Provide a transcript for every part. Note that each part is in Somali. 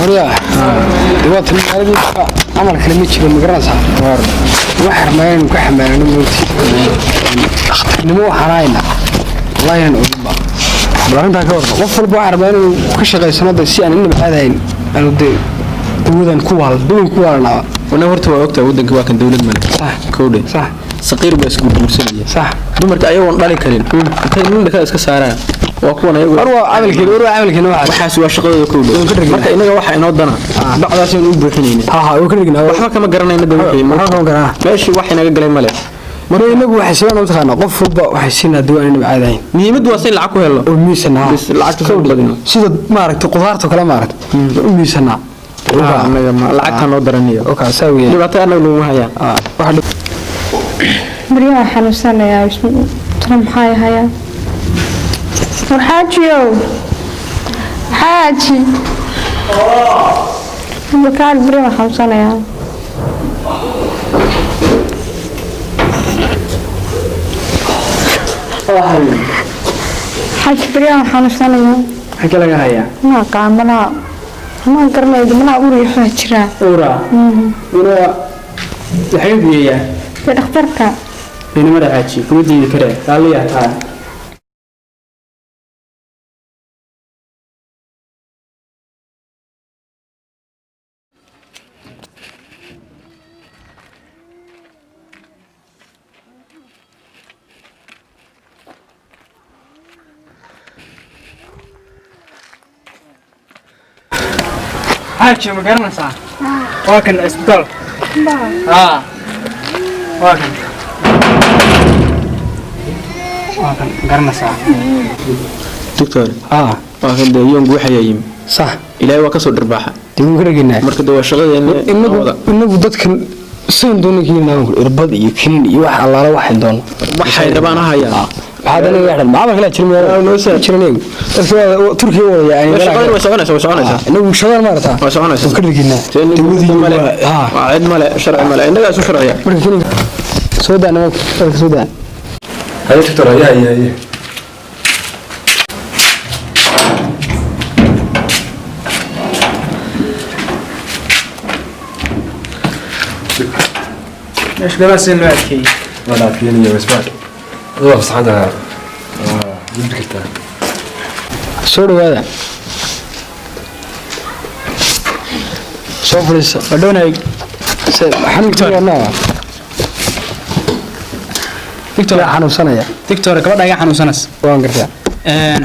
Horyaa, dee waa tan magaaladii camal kale ma jiro, ma garanaysaa? Wax rabnaa inaynu ka xamaalano moogti dhakhtarnimo waxaan hayna wallahi inaan oginba. Bal arrintaa ka warran, qof walba waxaan rabnaa inaynu ka shaqaysano dee si aan inaba caadahayn aanu dee dawadan ku waal dawan ku waalanaa. Wana horta waa ogtahay waddanka waa kan dowlad male. Sax. Kowdhe. Sax. Saqiir baa isku guursanaya. Sax. Dumarka ayagoon dhali karin intay nin iska saaraan waa kuwan ayagu. War waa camalkeena, war waa camalkeena waxaas. Waxaas waa shaqadooda, kowdhe. Waan ka dhergnaa. Marka inaga waxa inoo dana bacdaasaynu u buuxinayna. Ha ha, waan ka dhergnaa. Waxba kama garanayna de wixii. Waxba kama garanaa. Meeshii wax inaga galay male. Marka inagu waxay sidaan u taqaanaa, qof walba waxay siinaa dawa aan inaba caadahayn. Muhiimaddu waa si in lacag ku helo. Oo miisanaa. Bas lacagta soo badino. Sida maaragtay qudaarta kale maaragtay u miisanaa. Anaga ma lacagta noo daraniyo. Okaa saa weeyaan. Dhibaato anaga naguma hayaan. Waxa Baryaha xanuunsanayaa, talo maxaa hayaa? War xaajiyow, xaaji bakaal, baryaha xanuunsanayaa. Xaaji, baryaha xanuunsanayaa. Xagee laga hayaa? Ma aqaan, malaa ma garanayo, malaa ur iyo waxbaa jiraa. Ura ura waxay u geeyaa. Dee dhakhtarka. Inamada xaaji kuma diidi karee, raalliyaa taa. Xaaji, ma garanaysaa? Waa kan isbitaal. Haa, waa kan, waa kan, ma garanaysaa? Doctor. Ah. Waa kan dee yoon guuxayaa yimi. Sax. Ilaahay waa kasoo dhirbaaxa. Dee waan ka dhergnaa. Marka dee waa shaqadeena. Inagu dadkan sidan doona keenaa, irbad iyo kiniin iyo wax allaala waxay doono. Waxay rabaan ha hayaan. Maxaa dana yahay? Macamal kale jirin magaalada jirin iyagu dadka waa Turkiga wada yaaceen. Shaqadan way soconaysaa, way soconaysaa. Inagu shaqadan maarata way soconaysaa. Waan ka dhergnaa. Dawadii male. Ha. Waa cid male, sharci male, innagaa isu sharciya. Marka kiniinka soo daa, nimanka dadka soo daa. Haye doctor, haye haye haye. Meesha gabaa loo adkeeyey. Waa la adkeynaya, waa isbaad. Waa fasaxan tahay. Waa gudbi kartaa. Soo dhawaada, soo fadhiisa. Waa dhownay. Xanuunka nooca Doctor. Yaa xanuunsanaya? Doctor, gabadha iga xanuunsanas. Waan gartaa.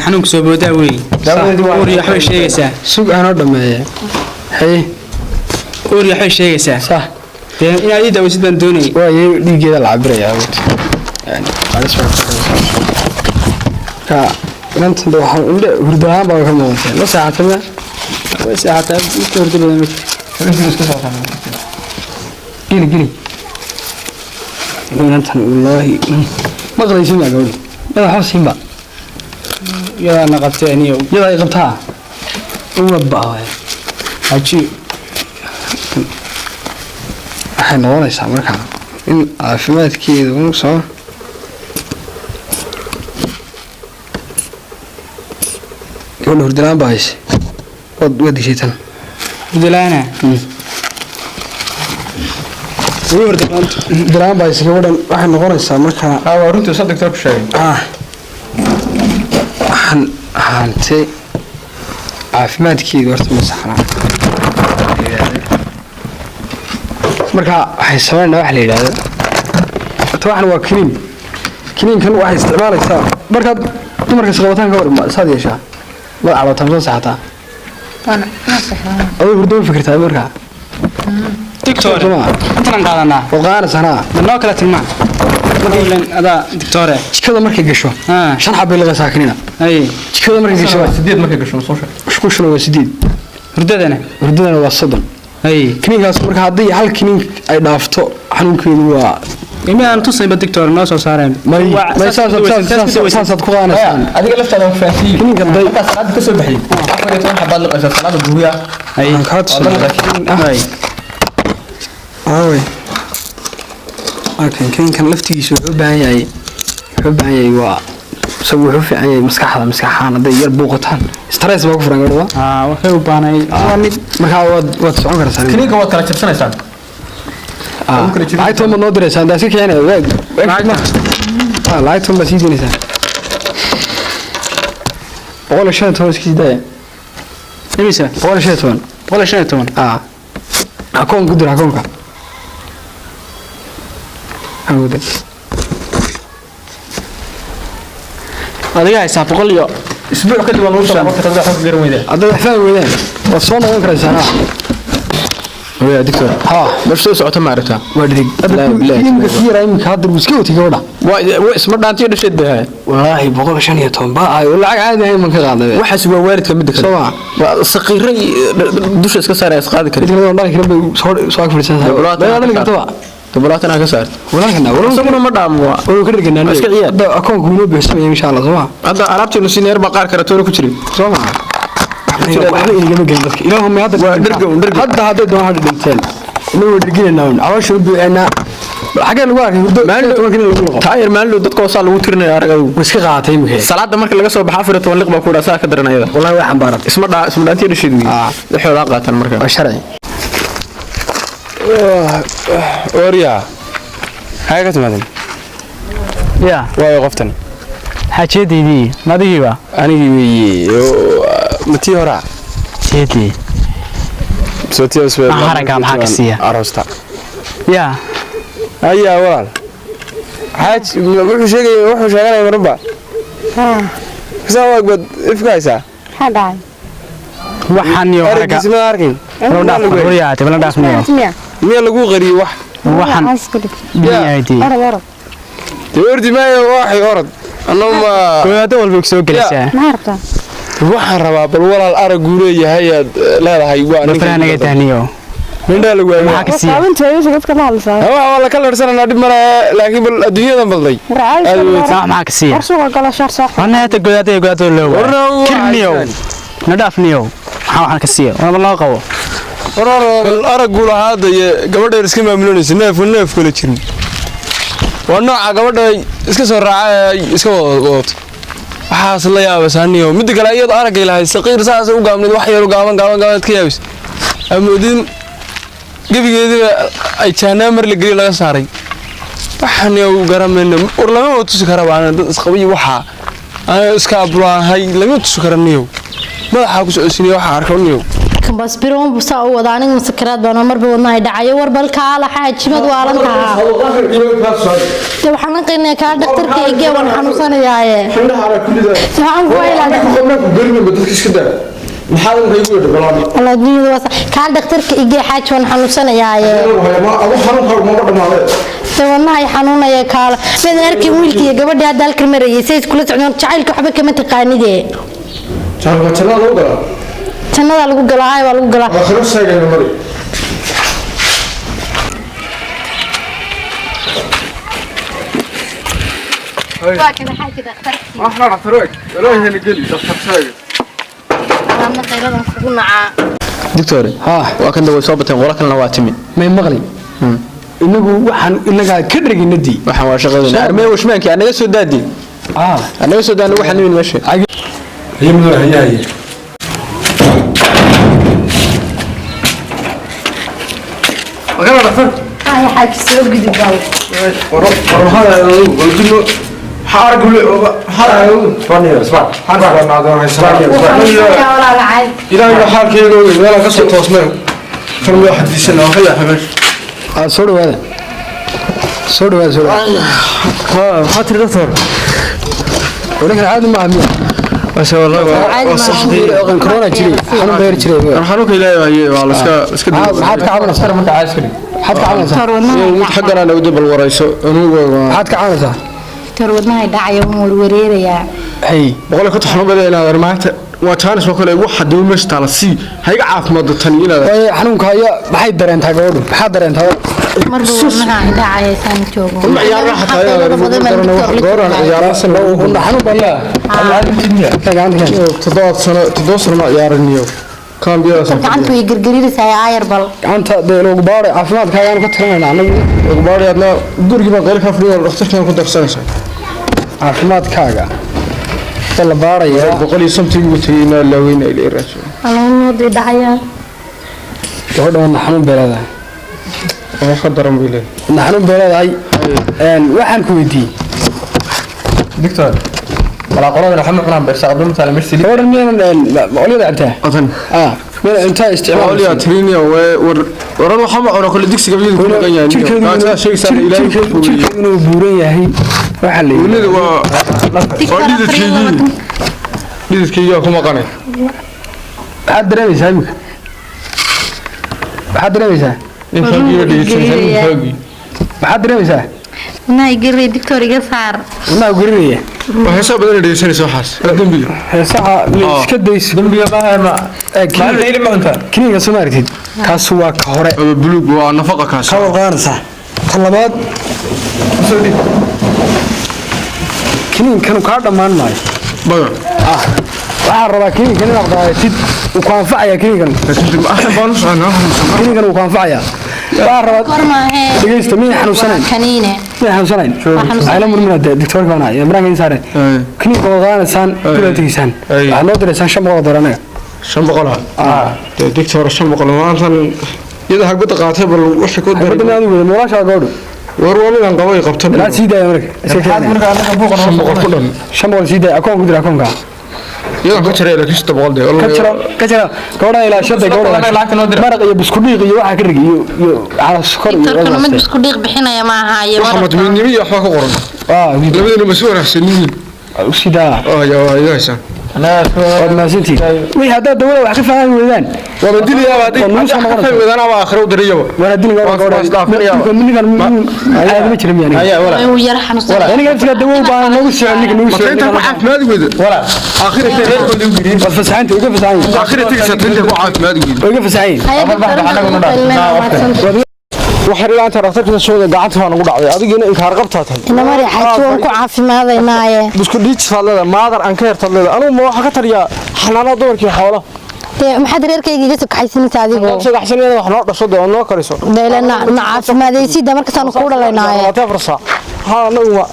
Xanuunka soo boodaa weey. Daawadeedii waa- Uur iyo waxbay sheegaysaa. Sug aanoo dhameeya. Haye. Uur iyo waxbay sheegaysaa. Sax. Dee inaad ii daawaysid baan doonayay. Waayo, dhiiggeeda la cabirayaa awgeed. Yani, halis baa ku jirta. Marka inantan de waxaa indhe hurdo ahaan baa ka muuqatay, ma seexatay ma? Way seexataa, inta hurdo badan ma jirto. Geli geli inantan, wallaahi maqlaysin baa gabadhi yada waxba siinba. Iyadaana qabtay aniyo. Yada ay qabtaa uga ba'aya. Xaaji. Waxay noqonaysaa marka in caafimaadkeedu uu soo gabadha hurdalaan baa hayse, waad dishay tan. Hurdalaana ugu hurda maanta. Hurdalaan baa hayse gabadhan, waxay noqonaysaa marka. Haa, waa runtii sa doctor ku sheegay. Ah, waxaan ahaantay caafimaadkeedu horta ma saxnaa. Marka waxay sameynaa waxa la yidhaahdo horta waxan waa kiniin. Kiniinkan waxay isticmaalaysaa markaad dumarka isqabataan. Ka war ma saad yeeshaa? Ma cadhootaa ma soo seexataa? Adoo hurdo ma fikirtaa markaa? Doctor. Soo ma? Intaan qaadanaa. Waad qaadanaysaa. Ma noo kala tilmaan marka adaa doctore. Jikada markay gasho Ah. 5 xabay liqaysaa kiniina. Ay. Jikada markay gasho Waa 8 markay gasho soo sheeg. Shukushuna waa 8. Hurdadana? Hurdadana waa 30. Ay. Kiniinkaas marka haddii hal kiniin ay dhaafto xanuunkeedu waa Imi aan tusayba doctor noo soo saareen. May may, saasaad ku qaadanaysaan. Adiga laftaada waan fahansiiyey. Kiniinka day. Markaa salaada kasoo baxday 14 xabaad liqaysaa salaada duhuriya. Ay. Waxaan kaa tusinaa. Ay. Aaway, waa kan kiniinkan laftigiisa wuxuu u baahan yahay waa Isagu wuxuu fiican yahay maskaxda, maskaxaan hadday yar buuqataan stress baa ku furan gabadha. Aa, waxay u baahnay waa mid. Markaa waad socon kartaa. Kiniinka waad kala jabsanaysaan. Lacagtoon baad noo diraysaan, daa iska kicinaya waag. Lacagtoon baad sii deynaysaan, 115 iska sii daaya. Imisa? 115. 115. Akoon ku dir, akoonka ku dir. Adiga haysaa 100 iyo Isbuuc kadib waa lagu soo noqon kartaa waxba garan weydaa. Haddaad wax fahmi weydaan waad soo noqon karaysaan. Waya doctor. Ha. Meesha soo socota ma aragtaa? Waa dhirig. Imika kii yaraa imika hadda wuu iska watay gabadha. Waa isma dhaantiyo dhasheed bay ahayd. Wallaahi 115 baa ahay, lacag caadi ahayn baan ka qaaday. Waxaas waa waalidka midda kale. Soo ma? Waa saqiiray dusha iska saaraya is qaadi karin. Mid kale oo dhali karin bay soo ag fadhiisantahay. Bay dhali kartaba. Tobolaatan ka saarta. Walaalkana walaalkana Isaguna ma dhaamo waa. Wuu ka dhirganaa. Iska ciyaar. Hadda akoonku wuu noo buuxsamaya insha Allah, soo ma? Hadda alaabteenu sineer baa qaar kale toona ku jirin. Soo ma? Waxba inagama gelin dadka. Ilaahu ma hadda Waa dherga un, dherga. Hadda hadday doonaan hadda dhinteen. Inagoo dhirginaynaa un. Caloosha u buuxinaa. Bal xagee lagu arkay hurdo 15 in lagu liqo? Taayir maalin dhow dadka hoosaa lagu tirinaya arag adigu. Way iska qaadatay imika. Salaada marka laga soo baxo 14 liq baa ku dhaa saa ka daran ayada. Wallaahi way xambaaratay. Isma dhaa isma dhaantiyo dhasheed weeye. Waxoodaa qaataan marka. Waa sharci. Ooryaa, maxay ka timaadeen? Ya. Waayo qoftan. Xaajiyadeydii madigiiba. Anigii weeye, ma tii horaa? Jeedii. Soo tii cusub. Maxaa haragga, maxaa ka siiya? Aroosta. Ya. Ayaa walaal xaaj wuxuu sheegay, wuxuu sheeganaya marunba kasaa waag baad ifka haysaa. Maxaa dhacay? Waxaan iyo haragga. Araggiisa ma arkin. Bala dhaaf waryaate, bala dhaaf niyo. Miya? Miya lagu qariyey wax? Waxaan Iska dhig. biyahaydii. Orod, orod. Dee ordi maayo, waxay orod annama. Godaado walba ku soo gelaysaa. Maxaa rabtaa? Waxaan rabaa bal walaal aragguu leeyahay aad leedahay waa Bal faraha naga dahniyo. Mindhaa lagu waayo. Maxaa ka siiya? Saabinta meesha dadka la hadlaysaa. Waxa waa la kala harsananaa, dhib male, laakiin bal adduunyadan balday. War caadi. Aad Soo weyd. Maxaa ka siiya? War suuqa galo, shaar soo xidh. Wana hata godaado iyo godaado loo Warna waa. waa Kirniyow. Na dhaaf niyow. Maxaa waxaan ka siiya? Wala loo qabo. Bal aragguu lahaa hadda iyo gabadha yar iska maamulanaysa, neefku neef kala jirin, waa nooca gabadha iska soo raaca ee iska wadato. Waxaas la yaabaysaa niyo. Midda kale iyadoo araggay lahayd saqiir saas u gaabnayd, wax yar u gaaban gaaban gaaban ka yaabays amoodin gebigeediba ay jaanaa mar la geliyo laga saaray. Waxaan u garamayna war lama tusi karaba ana dad isqabiy, waxaa ana iska abulaahay lama tusi kara niyow, madaxaa ku socodsiinaya waxaa arko niyow. Basbiroon saa u wada aniga masakaraad baan marba wadnahay dhacayo. War bal kaala xaajimad waalantaha de, waxaan la qeynaya kaa dhakhtarka igee, waan xanuunsanayaaye, waxaan ku ilaa dunyada waa kaa dhakhtarka igee xaaji, waan xanuunsanayaaye de, wadnahay xanuunaya. Kaala midan arkin wiilkii iyo gabadhii hadda halkan marayay say iskula socdaan? Jacaylka waxba kama taqaanide, jannada lagu galaa, hay waa lagu galaa. Waa kana xaaji dhakhtarkii. Alaabna qayladan kugu nacaa. Doctor. Ha. Waa kan way soo bateen, qolo kalena waa timi. May maqli. Inagu waxaan inagaa ka dhirginadii. Waxaan waa shaqadeena. Armee washmaankii anaga soo daadi. Anaga soo daani waxaan nimin meesha. Haye mudane, haye haye. Ay xaaji, soo gudub bal. Soo dhawaada, soo dhawaada, soo dhawaada. Maxaa tiri doctor? Ninkan caadi maaha miya? Corona jiray, xanuun baa yar jiray. Xanuunka ilaahay haye waa la iska. Maxaad ka cabanaysaa marka? Maxaad ka cabanaysaa? Mid xaggana lagu dibal warayso anugu. Maxaad ka cabanaysaa? Doctor, wadnahay dhacaya, waan warwareerayaa. Hay. 150 xanuun badan inaad maanta waa jaanis oo kale wax hadii meesha taala si hayga caafimaad tan inaad. Waayo xanuunka haya, maxay dareentaa gabadhu? maxaa dareentaa? Marba wadnaha dhacaya saan joogo. Ciyaaraha xataa gooraan ciyaaraha Xanuun baa gacanta keen. 7 sano, 7 sano ma ciyaaraniyo kaambiyada. Gacantu way gargariiraysaa, aayar bal. Gacanta dee lagu baaray, caafimaadkaagaan ka tirinayna anagu. Ugu baadhi adna gurigii baan qayl ka fadhiyo, dhakhtarkan ku darsanaysa. Caafimaadkaaga Waa la baarayaa. 100 iyo something buu tegey, inaa laaweyna ilaa raajicuun. Alaamoodii dhacayaan. Gabadha wadna xanuun bay leedahay. Wax ka daran bay leedahay. Wadna xanuun bay leedahay. Waxaan ku weydiiyey Doctor, walaa qoladan waxa ma cunaan beersaaqdo mataala meesha. Gabadhan miyaanan olyada cabtaa? Atan. Miyaanan cuntaa isticmaal? Olya triniya war waran waxa ma cuno kale digsiga biyada ku dhaqan yahay. Gaajaha sheegaysaa Ilaahay ku fogeeyey. Jirkeeduna uu buuran yahay waxaa la yidhi. Dunida waa dhididkaygii, dhididkaygii ku maqanay. Maxaad dareemaysaa imika? Maxaad dareemaysaa? Nin xoogiiba dhididsanaysaa, nin xoogii. Maxaad dareemaysaa? Wadnaha igarey, doctor, iga saar. Wadnaha gurinaya. Waa heesaa badan ay dhegeysanaysa waxaas. Waa dembiga. Heesaha la iska dayso. Dambiga maaha ma maalin hilib ma cuntaa? Kiniinka soo ma aragtid? Kaas waa ka hore. Aba buluug waa nafaqa kaas. Ka warqaanaysaa ta labaad, kiniinkanu kaa dhammaan maayo. Baga. Waxaan rabaa kiniinkan inaad qaadatid. Wuu ku anfacayaa kiniinkan. Laakiin axsan baan u soconaa. Kiniinkan wuu ku anfacayaa. Waxaan rabaa Kor maahe. Dhegeysta, miyay xanuunsanayn? Kaniine. Miyay xanuunsanayn? Xanuunsanayn. Ayla murmina dee, doctorka baan ahay, maraanka in saare. Kiniinka waad qaadanaysaan, dib tegeysaan. Waxaad noo diraysaan 500 dollar anaga. 500 ha. Dee doctor, 500 maantan iyada hagbada qaatay, bal wixii ku Hagbada daray. miyaad u wada noolaashaa gabadhu? War waa midaan qabo ay qabtan. Ilaa sii daaya marka iska keenaya. Marka anaga buuqa 500 ku dhan. 500 sii daaya, akoon ku dira akoonka. Iyadan ka jaray laakiin 600 dee. Ka jira, ka jira gabadha ilaa shada gabadha. Lacagta noo dira. Maraq iyo buskudhiiq iyo waxaa ka rigi iyo caano sokor iyo Doctorkanu mid bisku dhiiq bixinaya ma aha iyo Waxa wararka. madmiinnimo iyo waxba ku qoran. Labadina ma si wanaagsan yihiin. Sidaa. Yaa waa iga haysaan. Waad mahadsantihiin. Wixii haddaad dawada wax ka fahmi weydaan, Waa dilayaaba haddii Waa nugu soo haddii noqonaysaa. ka fahmi weydaan aba aakhira u diriyaba. Waana dilin gabadha. Waa Gabadha isdhaafinayaa. ninkan caadi ma jira miyaa? Haya walaa. Wuu yara xanuunsan. Aniga laftiga dawo u baahan, noogu soo ninka noogu soo. Marka intaa ku caafimaadi weydo. Walaa. Aakhira Reerkoodii u giriyeen. Waad fasaxaynta, iga fasaxayn. Aakhira tegaysaa inta ku caafimaadi weydo. Iga fasaxayn. Haya, Afar doctor, baa anagu intaad noo ugu dhaaf. qaylnayna, mahadsantahay. Waxay ilaanta dhakhtarka soo gacanta baa nagu dhacday, adigiina inkaar qabtaa tahay. Inamari xaaji, waan ku caafimaadaynaaye. Busku dhiijtaad leedahay, maadar aan ka hertaad leedahay. Anugu ma waxa ka taliyaa xanaanada dumarkii xoolaha? Dee maxaad reerkayga iga soo kaxaysanaysaa adigu? Sagaxsanayada wax noo dhasho dee oo noo kariso. Dee ila na caafimaadaysiida markaasaan kuu dhalaynaaye. 24 saac haa, anagu ma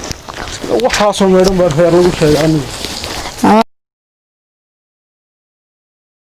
waxaasoo meedhan baa reer lagu sheegay anigu.